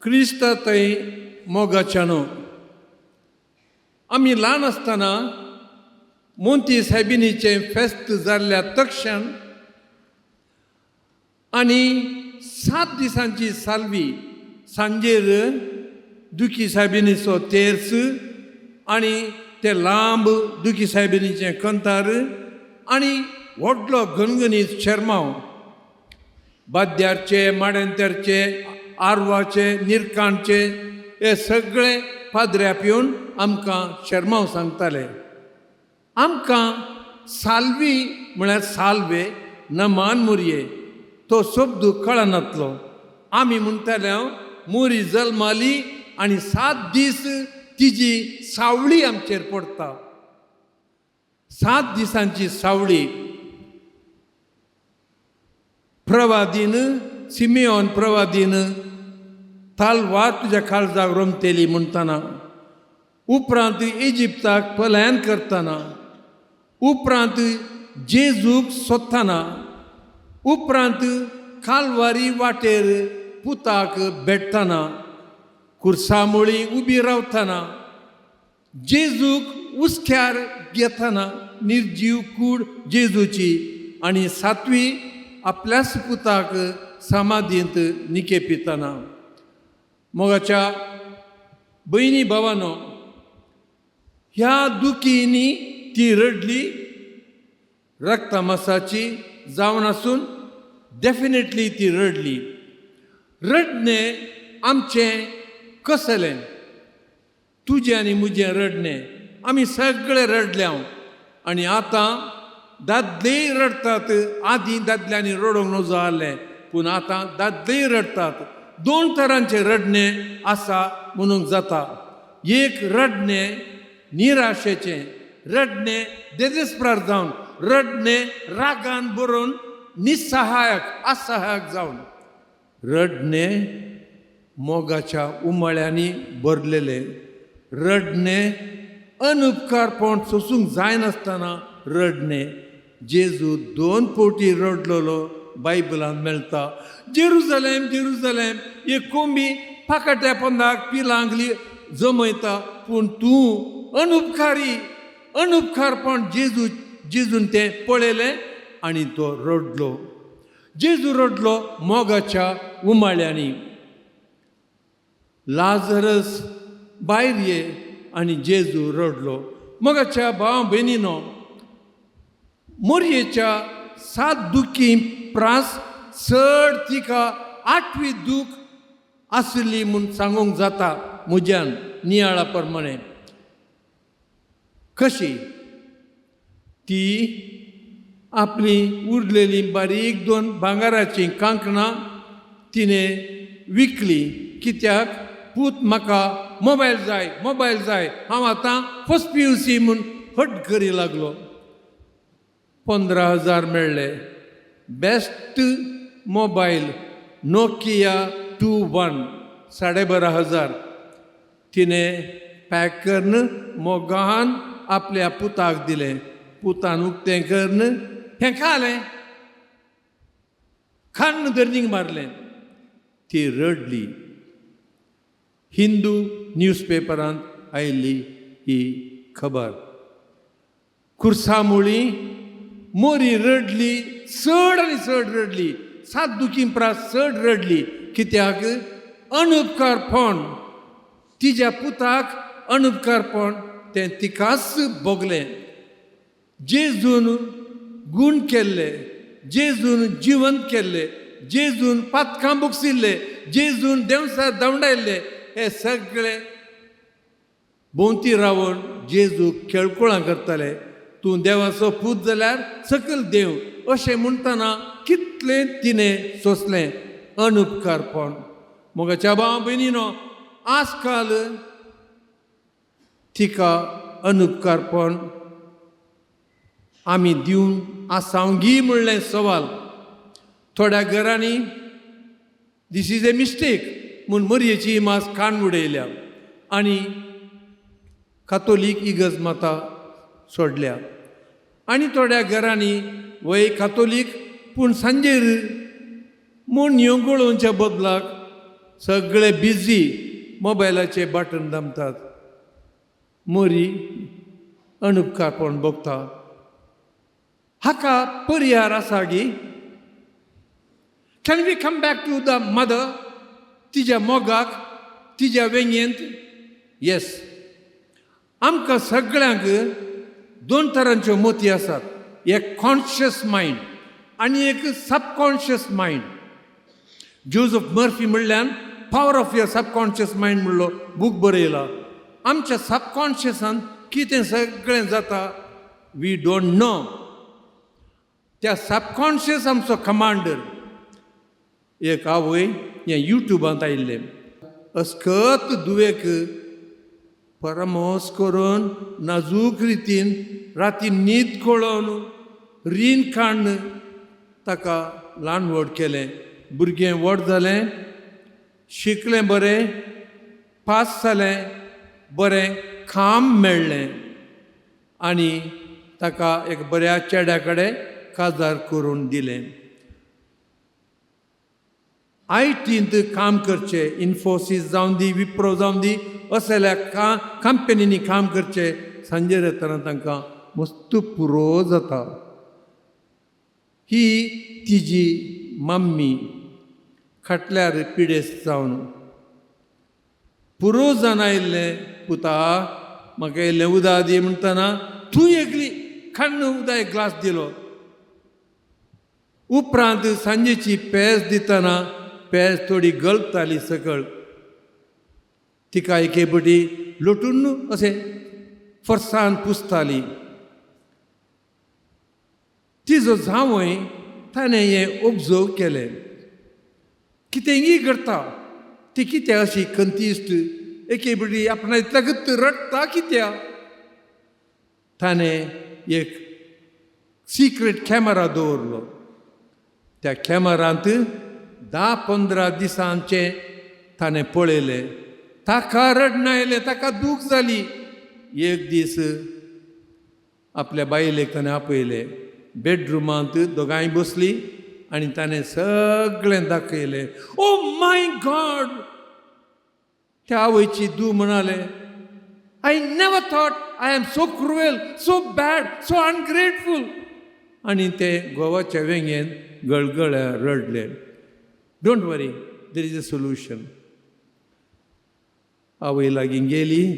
क्रिस्ता थंय मोगाच्यानो, आमी ल्हान आसतना मोंती सायबिनीचें फेस्त जाल्ल्या तक्षण आनी 7 दिसांची साल्वी, सांजेर दुखी सायबिनीचो तेर्स आनी ते लांब दुखी सायबिनीचें कंतार आनी व्हडलो गणगणीत शेरमांव, बाद्यारचे, माडेंतरचे, आरवाचे, निरकांचे हे सगळे पाद्र्याप येवन आमकां शेरमांव सांगताले. आमकां साल्वी म्हळ्यार साल्वे नमान मुरये तो शब्द कळनातलो. आमी म्हणटाले, हांव मोरी जल्माली आनी 7 दीस तिजी सावळी आमचेर पडटा, 7 दिसांची सावळी. प्रवादीन, सिमियोन प्रवादीन तालवार तुज्या काळजाक रोमतेली म्हणटना, उपरांत इजिप्ताक पलायन करतना, उपरांत जेजूक सोदतना, उपरांत कालवारी वाटेर पुताक भेटतना, कुर्सामुळी उबी रावतना, जेजूक हुस्क्यार घेतना, निर्जीव कूड जेजूची आनी सातवी आपल्याच पुताक समाधींत निकेपितना. मोगाच्या भयणी भावानो, ह्या दुखींनी ती रडली. रक्तमासाची जावन आसून डेफिनेटली ती रडली. रडणें आमचें कसलें? तुजें आनी म्हजें रडणें, आमी सगळे रडले आनी आतां दादलेय रडटात. आदीं दादल्यांनी रडोवंक नजो जालें, पूण आतां दादलेय रडटात. दोन तरांचें रडणें आसा म्हणूंक जाता. एक रडणें निराशेचें, रडणें देदेस्प्रार जावन, रडणें रागान बरोवन, निसहायक असहायक जावन, रडणें मोगाच्या उमाळ्यांनी भरलेलें, रडणें अनुपकारपण सोसूंक जायनासतना रडणें. जेजू दोन फावटी रडलेलो बायबलान मेळटा. जेरुजलेम, जेरुजलेम, एक कोंबी पाकाट्या पोंदाक पिलांक जमयता, पूण तूं अनुपकारी. अनुपकारपण जेजू, जेजून तें पळयलें आनी तो रडलो. जेजू रडलो मोगाच्या उमाळ्यांनी. लाजरस भायर ये आनी जेजू रडलो. मोगाच्या भाव भयणीनो, मोरयेच्या सात दुखी प्रास चड तिका आठवी दूख आसली म्हूण सांगूंक जाता म्हज्यान नियाळा प्रमाणे. कशी ती आपली उरलेली बारीक दोन भांगराचीं कांकणां तिणें विकली. कित्याक? पूत म्हाका मोबायल जाय, मोबायल जाय, हांव आतां फर्स्ट पीयूसी म्हूण हट करी लागलो. 15,000 मेळ्ळे. Best mobile Nokia 21, 12,500. तिणें पॅक करून मोगान आपल्या पुताक दिलें. पुतान उक्तें करून हें खालें, खान्न दर्नीक मारलें. ती रडली. हिंदू न्यूजपेपरांत आयिल्ली ही खबर. कुर्सामुळी मोरी रडली, चड आनी चड रडली, सात दुखी प्रास चड रडली. कित्याक? अनुपकारपण. तिज्या पुताक अनुपकारपण तें तिकाच भोगलें. जेजून गूण केल्ले, जेजून जिवंत केल्ले, जेजून पातकां बोगसिल्ले, जेजून देंवसार धांवडायल्ले, हे सगळे भोंवती रावन जेजू खेळकुळां करताले. तूं देवाचो पूत जाल्यार सकयल देव, अशें म्हणटना कितलें तिणें सोंसलें अनुपकारपण. मोगाच्या भाव भयणीनो, आजकाल तिका अनुपकारपण आमी दिवन आसावंगी म्हणलें सवाल. थोड्या घरांनी "This is a mistake" म्हूण मरयेची मास कान उडयल्या आनी कातोलीक इगर्ज माता सोडल्या. आनी थोड्या घरांनी वय कातोलीक, पूण सांजेर मोडण्यो गळोवच्या बदलाक सगळे बिजी मोबायलाचे बटन दामतात. मोरी अनुपकारपण भोगता. हाका परिहार आसा गी? Can we come back to the mother, तिज्या मोगाक, तिज्या वेंगेंत? येस. आमकां सगळ्यांक दोन तरांच्यो मोती आसात, एक कॉन्शियस मायंड आनी एक सबकॉन्शियस मायंड. जोजफ मर्फी म्हणल्यान "Power of Your Subconscious Mind" म्हणलो बूक बरयला. आमच्या सबकॉन्शियसान कितें सगळें जाता, we don't know. त्या सबकॉन्शियस आमचो कमांडर. एक आवय, हें युट्यूबांत आयिल्लें, अस्कत दुवेक परामोस करून नाजूक रितीन राती न्हीद कळोवन रीण काडून ताका ल्हान व्हड केलें. भुरगें व्हड जालें, शिकलें, बरें पास जालें, बरें काम मेळ्ळें आनी ताका एक बऱ्या चेड्या कडेन काजार करून दिलें. आयटींत काम करचें, इन्फोसीस जावन दी, विप्रो जावन दी, असल्या का कंपनींनी काम करचें. सांजे येतना तांकां मस्त पुरो जाता. ही तिजी मम्मी खाटल्यार पिडेस्त जावन पुरो जावन आयिल्लें. पुता, म्हाका इल्लें उदक दी म्हणटना तूं एकली खाण उदक एक ग्लास दिलो. उपरांत सांजेची पेज दितना पेज थोडी गलताली सकळ. तिका एके पटी लोटून अशें फरसान पुसताली. तिजो जावंय, ताणें हें ऑब्जर्व केलें, कितेंय करता ती, कित्याक अशी खंतिश्ट, एके पटी आपणा इतल्याकूच रडटा कित्याक? ताणें एक सिक्रेट कॅमेरा दवरलो. त्या कॅमेरांत 10-15 दिसांचें ताणें पळयलें. ताका रडणं आयलें, ताका दूख जाली. एक दीस आपल्या बायलेक ताणें आपयलें. बेडरुमांत दोगांय बसली आनी ताणें सगळें दाखयलें. ओ my God, त्या आवयची धूव म्हणाले, "I never thought I am so cruel, so bad, so ungrateful." आनी ते घोवाच्या वेंगेन गळगळ्या रडले. Don't worry, there is a solution. आवय लागीं गेली,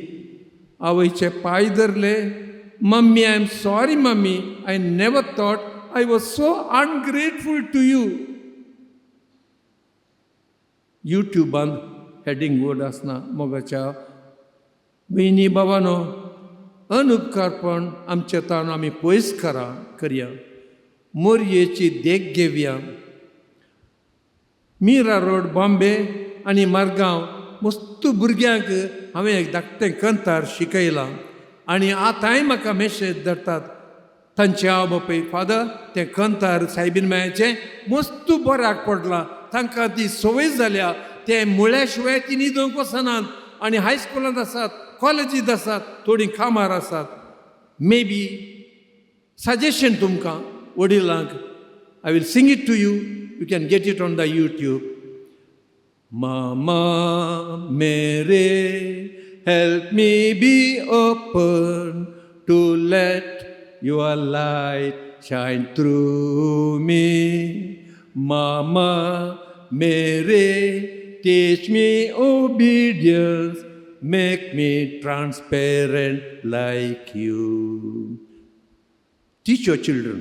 आवयचे पांय धरले. "Mummy, I am sorry, mummy. I never thought I was so ungrateful to you." युट्यूबान heading word आसना. मोगाच्या भयणी बाबानो, अनुपकारपण आमच्या तान आमी पयस करा करया, मोरयेची देख घेवया. मीरा रोड, बॉम्बे आनी मारगांव मस्त भुरग्यांक हांवें एक धाकटें कंतार शिकयलां आनी आतांय म्हाका मेसेज धाडटात तांचे हांव बापूय, "फादर, तें कंतार सायबीन मायाचें मस्त बऱ्याक पडलां." तांकां ती संवय जाल्या. ते मुळ्या शिवाय ती न्हिदूंक वचनात आनी हायस्कुलांत आसात, कॉलेजींत आसात, थोडीं कामार आसात. मे बी सजेशन तुमकां वडिलांक. I will sing it to you. You can get it on the YouTube. Mama Mary, help me be open to let your light shine through me. Mama Mary, teach me obedience, make me transparent like you. Teach your children.